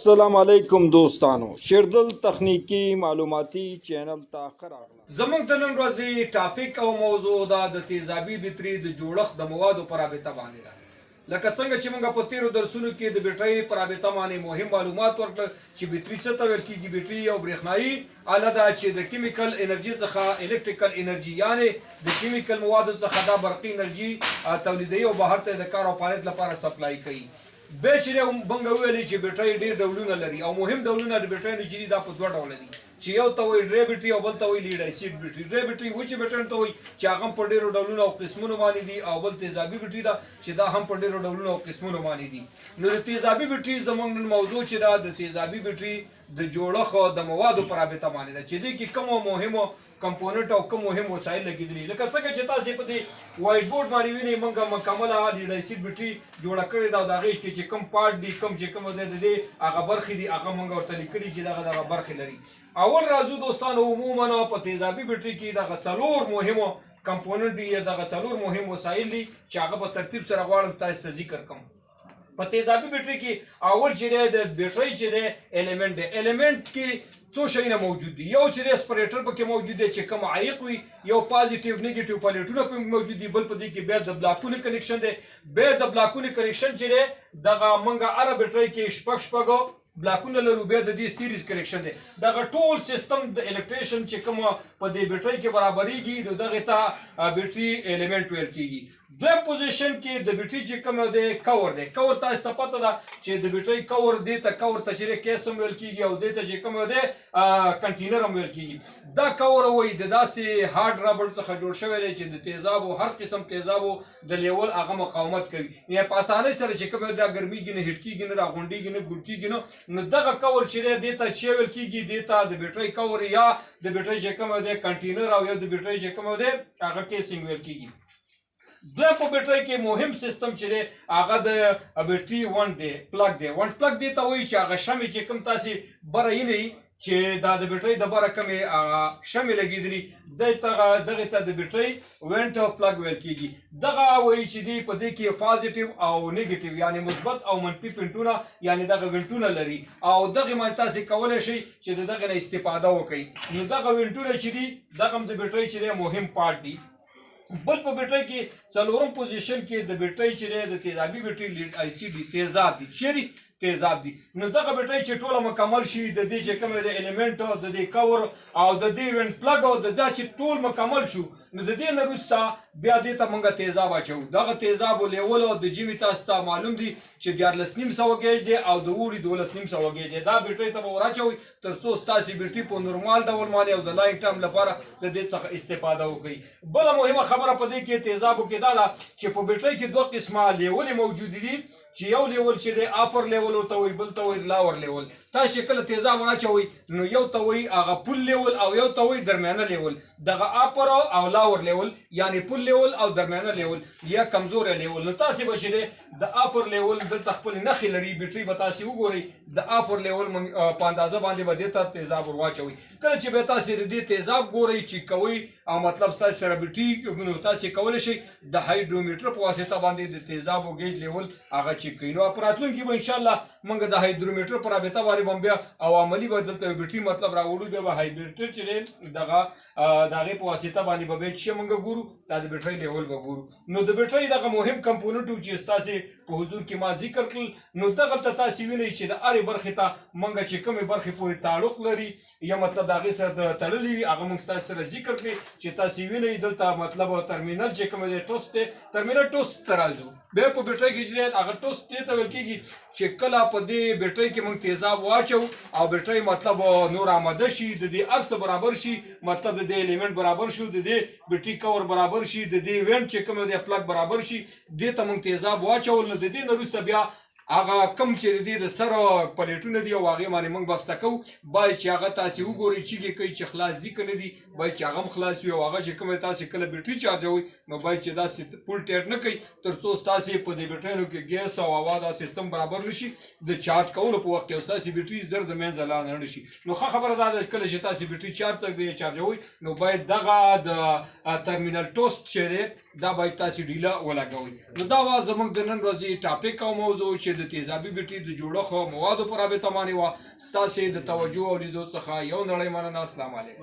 السلام علیکم دوستانو، شیردل تخنیکی معلوماتي چینل ته ښه راغلاست. زموږ د نن ورځې ټاپک او موضوع دا د تیزابي بټري د جوړښت د موادو په رابطه باندې ده. لکه څنګه چې موږ په تیرو درسونو کې د بټري په رابطه باندې مهم معلومات ورکړل چې بټري څه ته ویل کیږي. بټري یو برېښنايي آله ده چې د کیمیکل انرژي څخه الکتریکل انرژي، یعنې د کیمیکل موادو څخه دا برقي انرژي تولیدوي او بهر ته د کار او فعالیت لپاره سپلای کوي. بیا چې موږ وویلې چې بټري ډېر ډولونه لري او مهم ډولونه د بټري چې دي دا په دوه ډوله دي، چې یو ته وایي ډرای بټري او بل ته وایي لیډ اسید بټري. ډرای بټري وچې بټري ته وایي چې هغه هم په ډېرو ډولونو او قسمونو باندې دي، او بل تیزابي بټري ده چې دا هم په ډېرو ډولونو او قسمونو باندې دي. نو د تیزابي بټري زموږ نن موضوع چې ده د تیزابي بټري د جوړښت د موادو په رابطه باندې ده، چې دې کې کومو مهمو کمپوننټ او کوم مهم وسایل لګېدلي. لکه څنګه چې تاسې په دې وایټ بورډ باندې وینئ، موږ مکمله لیډ اسید بټري جوړه کړې ده او د هغې کې چې کوم پارټ دي، کوم چې کوم دی د دې هغه برخې دي، هغه موږ ورته لیکلي چې دغه دغه برخې لري. اول راځو دوستانو، عموما په تیزابي بټري کې دغه څلور مهمو کمپوننټ دي یا دغه څلور مهم وسایل دي چې هغه په ترتیب سره غواړم تاسو ته ذکر کړم. په تیزابي بټري کې اول چې دی د بټري چې دی الیمنټ دی. الیمنټ کې څو شیونه موجود دي. یو چې دی سپریټر پکې موجود دی چې کوم عایق وي، یو پازیټیو نیګیټیو پلیټونه پکې موجود دي، بل په دې کې بیا د بلاکونو کنیکشن دی. بیا د بلاکونو کنیکشن چې دی دغه موږ هره بټري کې شپږ شپږ بلاکونه لرو، بیا د دې سیریز کنیکشن دی. دغه ټول سیستم د الکتریشن چې کوم په دې بټري کې برابرېږي نو دغه ته بټري الیمنټ ویل کېږي. دویم پوزیشن کې د بټري چې کوم دی کور دی. کور تاسو ته پته ده چې د بټري کور دی ته کور ته چې کیس هم ویل کېږي او دې ته چې کوم دی کنټینر هم ویل کېږي. دا کور وایي د داسې هارډ ربړ څخه جوړ شوی دی چې د تیزابو هر قسم تیزابو د لیول هغه مقاومت کوي، یعنې په اسانۍ سره چې کوم دا ګرمېږي نه، هیټ کېږي نه، راغونډېږي نه، ګل کېږي نه. نو دغه کور چې دی دې ته چې ویل کېږي، دې ته د بټري کور یا د بټري چې کوم دی کنټینر او یا د بټري چې کوم دی هغه کیسینګ ویل کېږي. دویم په بټري کې مهم سیستم چې دی هغه د بټري ونډ دی، پلګ دی. ونډ پلګ دی ته وایي چې هغه شمې چې کوم تاسې بره وینئ چې دا د بټري د بره کومې هغه شمې لګېدلي دغې ته د بټري وینټ پلګ ویل کېږي. دغه وایي چې دی په دې کې پازیټیو او نیګیټیو یعنې مثبت او منفي پینټونه یعنې دغه وینټونه لري او دغې باندې تاسې کولی شئ چې د دغې نه استفاده وکړئ. نو دغه وینټونه چې دي دغه هم د بټري چې دی مهم پارټ دي. بل په بټري کې څلورم پوزیشن کې د بټري چې دی د تیزابي بټري لیډ آی سي ډي تیزاب دي، چیرې تیزاب دي. نو دغه بټري چې ټوله مکمل شي د دې چې کوم دی الیمنټ د دې کور او د دې وینټ پلګ او د دا چې ټول مکمل شو نو د دې نه وروسته بیا دې ته موږ تیزاب اچوو. دغه تیزاب لیول او د ژمي تاسو ته معلوم دي چې 13.5 ګیج دی او د اوړي 12.5 ګیج دی. دا بټري ته به وراچوئ تر څو ستاسې بټري په نورمال ډول باندې او د لانګ ټرم لپاره د دې څخه استفاده وکړئ. بله مهمه خبره په دې کې تیزابو کې دا ده چې په بټري کې دوه قسمه لیولې موجودې دي، چې یو لیول چې دی افر لیول ورته وایي، بل ته وایي لاور لیول. تاسو چې کله تیزاب وراچوئ نو یو ته وایي هغه پول لیول او یو ته وایي درمیانه لیول. دغه اپر او لاور لیول یعنې پول لیول او درمیانه لیول یا کمزوری لیول. نو تاسې به چې دی د افر لیول دلته خپلې نښې لري، بټري به تاسې وګورئ د افر لیول په اندازه باندې به دې ته تیزاب ورواچوئ. کله چې به تاسې د دې تیزاب ګورئ چې کوئ او مطلب ستاسې سره بټري نو تاسې کولی شئ د هایدرومیټر په واسطه باندې د تیزابو ګیج لیول هغه چک کړئ. نو په راتلونکي به انشاءالله موږ د هایدرومیټر په رابطه باندې به بیا او عملي به دلته یو بټري مطلب راوړو، بیا به هایدرومیټر چې دی دغه د هغې په واسطه باندې به بیا چې موږ ګورو دا د بټري لیول به ګورو. نو د بټري دغه مهم کمپوننټ و چې ستاسې په حضور کې ما ذکر کړل. نو دغلته تاسې وینئ چې د هرې برخې ته موږ چې کومې برخې پورې تعلق لري یا مطلب د هغې سره تړلې وي هغه موږ ستاسې سره ذکر کړي چې تاسې وینئ دلته مطلب ترمینل چې کوم دی ټوسټ دی، ترمینل ټوسټ ته راځو. بیا په بټري کې چې دی هغه ټوسټ دې ته ویل کېږي چې کله په دې بټري کې موږ تیزاب واچو او بټري مطلب نور آماده شي، د دې هر څه برابر شي، مطلب د دې الیمنټ برابر شو، د دې بټري کور برابر شي، د دې وینټ چې کوم دی پلګ برابر شي، دې ته موږ تیزاب واچول. نو د دې نه وروسته بیا هغه کوم چې د دې د سر پلیټونه دي او هغې باندې موږ بسته کوو، باید چې هغه تاسې وګورئ چیګې کوي چې خلاص دي که نه دي، باید چې هغه هم خلاص وي. او هغه چې کوم تاسې کله بټري چارجوئ نو باید چې داسې پول ټیټ نه کوي تر څو ستاسې په دې بټریانو کې ګیس او هوا دا سیستم برابر نه شي د چارج کولو په وخت کې، او ستاسې بټري زر د منځه لاړ نه شي. نو ښه خبره دا ده کله چې تاسې بټري چارج چارجوئ نو باید دغه د ترمینل ټوسټ چې دی دا باید تاسې ډیله ولګوئ. نو دا وه زموږ د نن ورځې ټاپک او موضوع چې د تیزابي بیټري د جوړښت او موادو په رابطه باندې وه. ستاسې د توجه او لیدو څخه یو نړۍ مننه. اسلام علیکم.